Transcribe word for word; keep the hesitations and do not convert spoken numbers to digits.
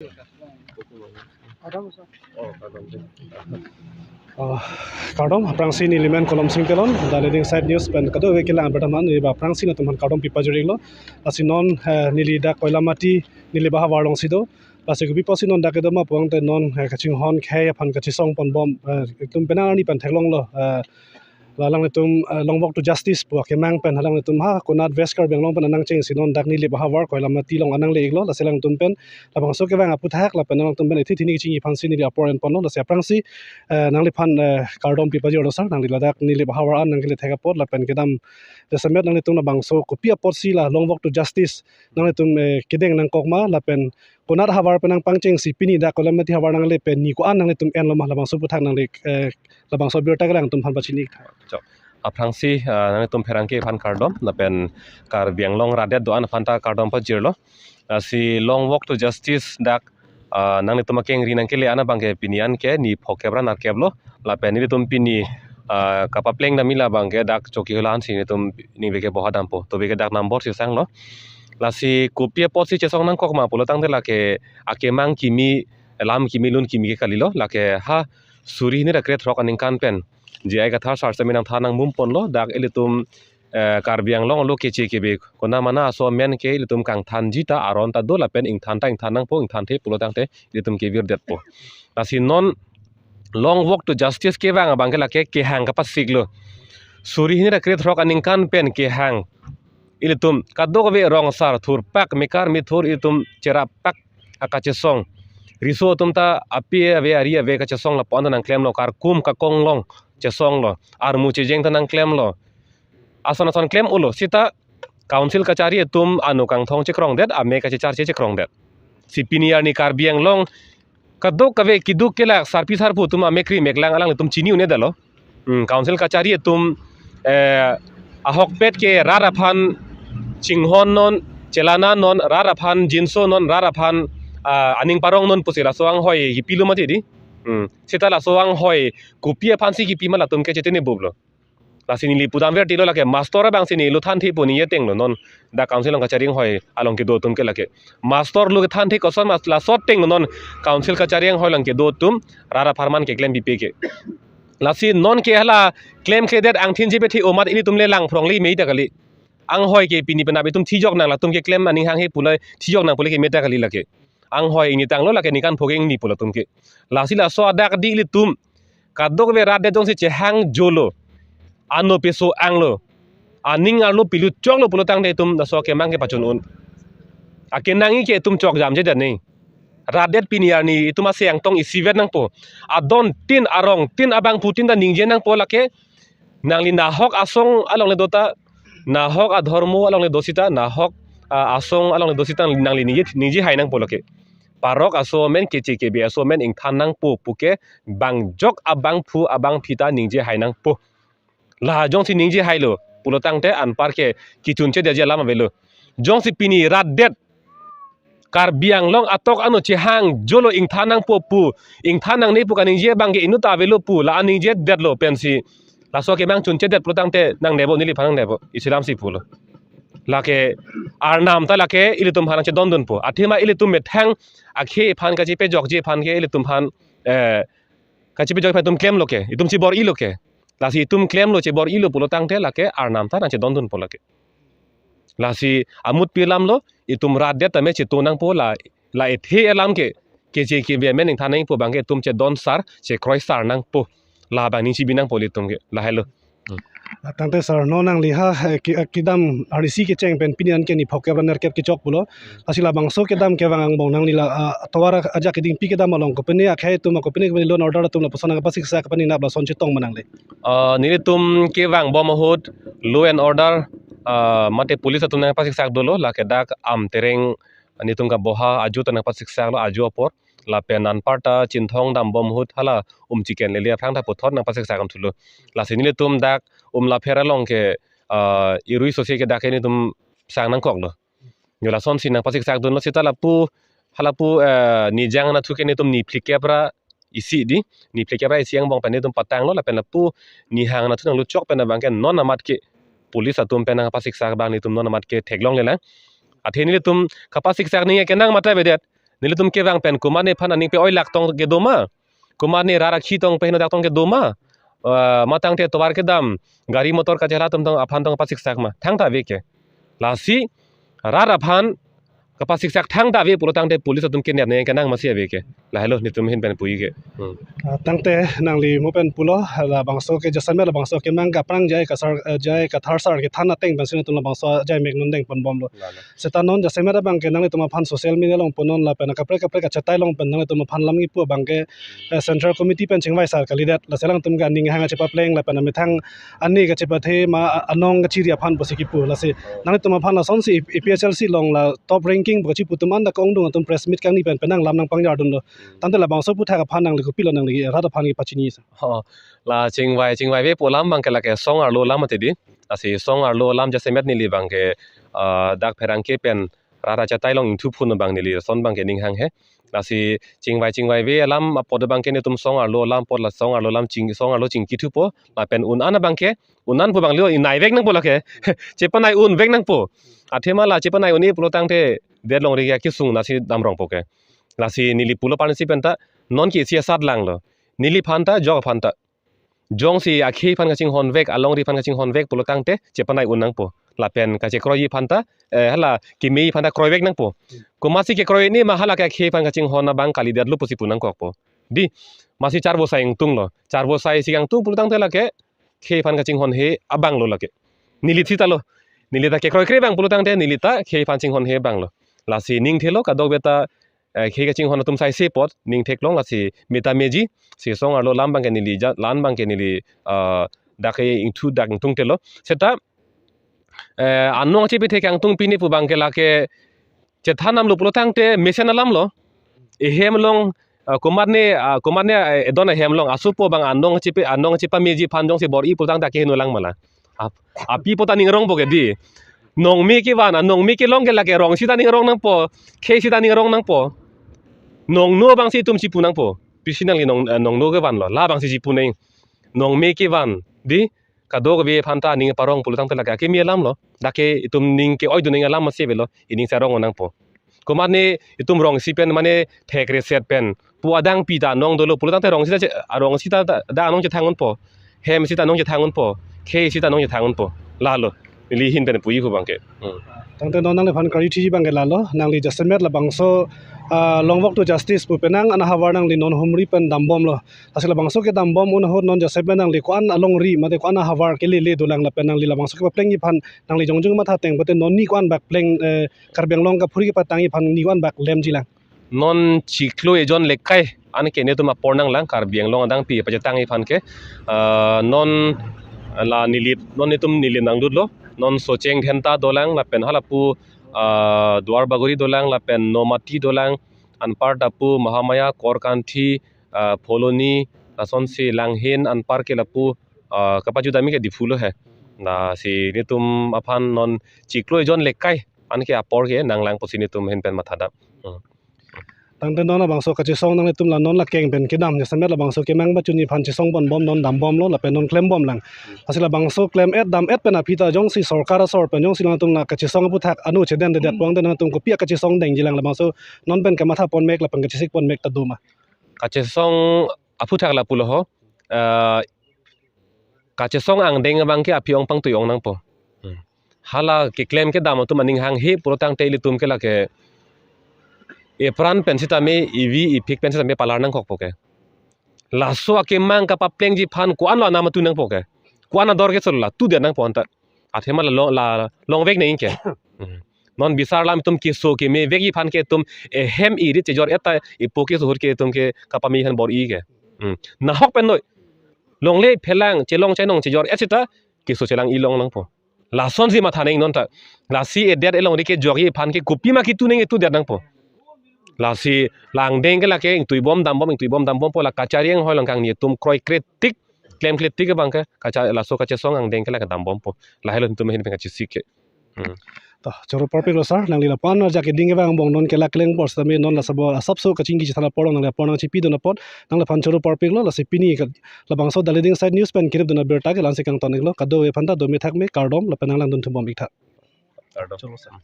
Oh, kardom, aphrangsi neli men Kolom Sing Teron, The Leading Side News pen kadokave kelang abang neli ba aphrangsi nangtumphan kardom pipajir-iklo. Lasi non, eh, neli dak Koilamati, neli ba havar alongsi do. Lasi kopi apotsi non dak kedo ma pulote non, eh, kachinghon khei aphan kachesong ponbom, eh, itum penang arni pen theklonglo, eh, la alanglitum, eh, Long Walk to Justice pu akemang pen alanglitum ha konat West Karbi Anglong pen anang chengsi non dak neli ba havar Koilamati along anang le-iklo, lasi alanglitum pen labangso kevang aphuthak lapen alanglitum pen ithi thini kachingki aphansi neli apor enponlo, lasi aphrangsi, eh, nangliphan, eh, kardom pipajir-iklo sir, nangli ladak neli ba havar an nangkele thek apot lapen kedam jasemet nanglitum labangso kopi apotsi la Long Walk to Justice nanglitum, eh, kedeng nangkok ma lapen konat havar pen nangpangchengsi pini dak Koilamati havar nangle pen ni ko-an nanglitum enlo ma, labangso aphuthak nangli, eh, labangso abirta ke nangtumphan pachini. Chok. Aphrangsi, ah, nangtum pherangke aphan kardom, lapen Karbi Anglong rat adet do-an aphan ta kardom pajirlo. Lasi Long Walk to Justice dak, ah, nanglitum akengri nangkele an abangke pini anke ni phokep ra nerkep lo. Lapen nelitum pini, ah, kapapleng damji la abangke dak Chokihola ansi nelitum ningve ke boha dampo. Tobe ke dak number si sanglo. Lasi kopi apotsi chesong nangkok ma pulo tangte lake akemang kimi, lam kimi, lun kimi ke kalilo. Lake ha suri hini ra krethrok aningkan pen J I Kathar sir sitame nangthan nangbum ponlo, dak ilitum, eh, Karbi Anglong arlo keche kebe konamana aso amen ke ilitum kangthanji ta aron ta do lapen ingthan ta ingthan nangpo, ingthanthe pulo tangte ilitum kevirdetpo. Lasi non Long Walk to Justice kevang abangke lake kehang kapasiklo. Suri hini ra krethrok aningkan pen kehang ilitum kadokave rong asar thurpak, mekar methur ilitum cherappak akachesong. Riso atum ta api ave ari ave kachesong lapu-an ta nangklemlo, karkum kakong along chesonglo, armu chejeng ta nangklemlo. Ason ason klem-olo, sita council kachari atum ano kangthong chekrongdet, ame kachecharche chekrongdet. Si pini arni Karbi Anglong kadokave keduk kelak sarpi sarpo atum amek ri mek lang alanglitum chini un-edetlo. Hmm, council kachari atum, eh, ahokpet ke rat aphan chinghon non, chelana non, rat aphan jinso non, rat aphan, ah, aning parong non pusi laso anghoi kipilo mati di. Hmm, sita laso anghoi kopi aphansi kipi ma latum ke chetini bublo. Lasi neli pudam vertilo, lake master abangsi neli lo thanthe pu ningje tenglo non dak council along kachari anghoi along kedo atum ke lake. Master lo thanthe koson mas laso tenglo non council kachari anghoi along kedo atum rat apharman keklem pipe ke. Lasi non ke hala klemkledet angthin jebethe omat ilitum le langphrong le mei ta kali. Anghoi ke pini penap itum thijok nang latum keklem aning hanghe pu le thijok nang pu le keme ta kali lake. Anghoi ingni tanglo lake ningkan pho ke ingni pu latum ke. Lasi laso adak di ilitum kadokave rat adet jongsi chehang jolo, ano peso anglo, aning arlo pilut choklo pulo tangte itum laso akemang ke pachun un. Akenangji ke itum chok jam je jane. Rat adet pini arni itum ase angtong isivet nangpo. Adon tin arong tin abangphu tin ta ningje nangpo lake. Nangli nahok asong along le do ta, nahok adhormo along le do sita, nahok, ah, asong along le do sita nangli ningje, ningje hai nangpo lake. Parok aso amen, keche kebe aso amen ingthan nangpo puke bangjok abangphu abangphi ta ningje hai nangpo. La jongsi ningje hailo pulo tangte anpar ke kichunche deji alam avelo. Jongsi pini rat adet Karbi Anglong atok ano chehang jolo ingthan nangpo pu, ingthan nangne pu kaningje abangke inut ta avelo pu, la aningjedetlo pensi laso akemang chunchedet pulo tangte nangnebo, neliphan nangnebo, isi alamsi pulo. Lake arnam ta lake ilitum aphan chedondunpo. Athema ilitum methang akhei aphan kachepejokji aphan ke ilitum aphan, eh, kachepejokji aphan itum klemlo ke, itum chebor-ilo ke. Lasi itum klemlo chebor-ilo pulo tangte lake arnam ta nangchedondunpo lake. Lasi amutpi alamlo, itum rat adet tame cheto nangpo la, la ethe alam ke, keche kebe amen ingthan nangpo abangke itum chedon sar, chekroi sar nangpo. La abang ning chibi nangpo ilitum ke, lahelo. Hmm. Tangte sir, non nangli ha, eh, ki-, eh, kedam arnisi kecheng pen pini anke ni phokep ra nerkep kechok pulo. Lasi labangso kedam kevang angbong nangli la, ah, tovar ajak kedingpi kedam along kopine akhei atum, kopine kopine law and order atum lapuson nangpasiksak kapani nap lason chetong ma nangli? Ah, nelitum kevangbom ahut law and order, ah, mate police atum nangpasiksak dolo, lake dak Amtereng nelitum kaboha ajo ta nangpasiksaklo ajo apor. Lapen anparta Chinthong dambom ahut hala um chiken lele aphrang ta puthot nangpasiksak damthulo. Lasi nelitum dak Umlapher along ke, ah, irui sose ke dak ke nelitum sang nangkoklo. Yo lasonsi nangpasiksak dunlo sita lapu, halapu, eh, Nijang anatthu ke nelitum ni phlikep ra isi di, ni phlikep ra isi angbong pen nelitum patanglo lapen lapu Nihang anatthu nangluchok pen abangke non amat ke police atum pen nangpasiksak abang nelitum non amat ke theklonglelang. Athe nelitum kapasiksak ningje kenang mate avedet, Nelitum kevang pen komatne aphan aning pe-oilak tong kedo ma? Komatne rat akhi tong pe henodak tong kedo ma? Eh, matangte tovar kedam, gari motor kachela atum tong aphan tong pasiksak ma? Thangta ave ke. Lasi rat aphan kapasiksak thangta ave pulo tangte police atum kenep nangji kenang masi ave ke. Lahelo nelitum ahin pen puji ke. Hmm. Ah, tangte nangli mo pen pulo, labangso ke jasemet labangso kemang kaprang J I Kathar, eh, J I Kathar sir kethan ateng pensi nangtum labangso jai mek non dengponbomlo. Lalo. Seta non jasemet abang ke nanglitum aphan social media along punon lapen kaprek kaprek achetai along pen nanglitum aphan lam kipu abang ke, eh, Central Committee pen chingvai sar kalidet. Lasi alangtum ke aning hang kachepapleng lapen amethang ani kachepathe ma a-, anong kachiri aphan pusi kipu. Lasi nanglitum aphan lasonsi A P H L C along la top ranking pu kachipu atum anta ke-ongdung atum press meet kangni pen penang lam nangpangjardunlo. Tangte labangso aphuthak aphan nangli kopilo nangli rat aphan kepachini sa? Ho, la chingvai, chingvaive pu alam abang ke lake song arlo alam mati di. Lasi song arlo alam jasemet neli abang ke, ah, dak pherangke pen rat achetai along ingthu phun abang neli lason abang ke ning hanghe. Lasi chingvai chingvaive alam apot abang ke nelitum song arlo alam apot la song arlo alam ching, song arlo chingkithupo. Lapen un-an abang ke, un-an pu abang lio inai vek nangpo lake. Chepanai un vek nangpo. Athema la chepanai un-e pulo tangte det longri ke kesung nasi damrongpo ke. Lasi neli pulo parnisi penta non ke isi asat langlo. Neliphan ta, jok aphan ta. Jongsi akhei aphan kachinghon vek, alongri aphan kachinghon vek pulo tangte chepanai un nangpo. Lapen kachekroiji aphan ta, eh, hala kemeji aphan ta kroi vek nangpo. Komatsi kekroi ni ma hala ke akhei aphan kachinghon abang kalidetlo pusi pu nangkokpo. Di, masi charvosai ingtunglo. Charvosai si kangtung pulo tangte lake khei aphan kachinghonhe abanglo lake. Neli sitalo. Neli ta kekroikre abang pulo tangte neli ta khei aphan chinghonhe abanglo. Lasi ning thelo kadokave ta, eh, khei kachinghon atum saise apot ning theklong lasi meta meji, si song arlo alam abang ke neli ja, lan abang ke neli, ah, dak ke ingthu dak ingtung thelo. Seta, eh, anong chepethe kangtung pini pu abang ke lake chethan damlo pulo tangte mesen alamlo. Ehem along, ah, komatne, ah, komatne, eh, edon ehem along. Asupo abang anong chepe, anong chepameji aphan jongsi bor-i pulo tangte akeheno lang ma la. Ap-, api po ta ning rongpo ke di. Nongme kevan, ah, nongme kelong ke lake rong sita ning rong nangpo. Khei sita ning rong nangpo. Nongno abang si itum chipu nangpo. Pisi nangli nong, eh, nongno kevanlo. La abang si chipu nang. Nongme kevan. Di. Kadokave aphan ta ning parong pulo tangte lake akeme alamlo. Dak ke itum ning ke-oidun nangji alam masi avelo. Ining sa rong nangpo. Komatne itum rong isi pen mane thek reset pen pu adang pi ta anong dolo pulo tangte rong sita che-, rong sita ta, ta anong chethang unpo. Hem sita anong chethang unpo. Khei sita anong chethang unpo. Lalo. Neli ahin pen puji pu abang ke. Hmm. Tangte non nangliphan kari thiji abang ke lalo. Nangli jasemet labangso, ah, long walk to justice pu penang ana havar nangli non humri pen dambomlo. Lasi labangso kedambom un ahut non jasemet nangli ko-an alongri mate ko-an ahavar kelele dolang lapen nangli labangso kepaplengji aphan nangli jongjong matha ateng pute non ni ko-an bak pleng, eh, Karbi Anglong kaphuri kepatangji aphan ni ko-an bak lemjilang? Non chiklo ejon lekai an ke netum apor nanglang Karbi Anglong adang pi pachetangji aphan ke, ah, non la neli, non netum neli nangdutlo, non Socheng Dhenta dolang lapen halapu, ah, Duar Bagori dolang lapen Nomati dolang, anparta pu Mahamaya, Korkanthi, ah, Phuloni, lasonsi Langhin, anpar ke lapu, ah, kapajut ami ke Diphu lo he. Lasi netum aphan non chiklo ejon lekai an ke apor ke nanglang pusi netum ahin pen mathadam. Hmm. Tangte non labangso kachesong nanglitum la non la keng pen kedam jasemet labangso kemang pachunji aphan chesongponbom non dambomlo lapen non klembomlang. Lasi labangso klem-et dam-et pen aphi ta jongsi sorkar asor pen jongsi nangtum la kachesong aphuthak ano chedendedet pulote nangtum kopi akachesong dengjilang labangso non pen kamathapon mek lapen kachesikpon mek ta do ma? Kachesong aphuthak lapulo ho. Eh, kachesong angdeng abang ke aphi ong pangtui ong nangpo. Hmm. Hala keklem kedam atum aning hanghe pulo tangte ilitum ke lake epran pen sitame, evi ephik pen sitame palar nangkokpo ke. Laso akemang kapaplengji aphan ko-anlo anam atu nangpo ke. Ko-an ador ke solo la tudet nangpo anta. Athema la long, la long vek nangji ke. Hmm. Non bisar alam itum keso keme vekji aphan ke itum ehem irit chejor-et ta ipo keso ahut ke itum ke kapame aphan bor-i ke. Hmm. Nahok pen noi. Longle phelang chelong chainong chejor-et seta keso chelang-i long nangpo. Lasonsi matha nangji non ta. Lasi edet elongri kejokji aphan ke kopima kitu nangji tudet nangpo. Lasi la angdeng ke lake ingtuibom dambom, ingtuibom dambompo la kachari anghoi along kangni atum kroikretik, klemkletik abang ke, kacha-, laso kachesong angdeng ke lake dambompo. Lahelo netum ahin pen kachesik ke. Hmm. To, choro parpiklo sir, nangli lapu-an ajak keding kevang angbong non ke la kleng apor sitame non la sabo asapso kachingki chethan apor along nangli apor nangchipidun apot, nangliphan choro parpiklo, lasi pini ke labangso Dali Dingsai News pen kiripdun abirta ke la-ansi kangton-iklo, kadokave aphan ta dome thakme, kardom, lapen nanglangdun thumbom-ik tha. Kardom. Choro sir.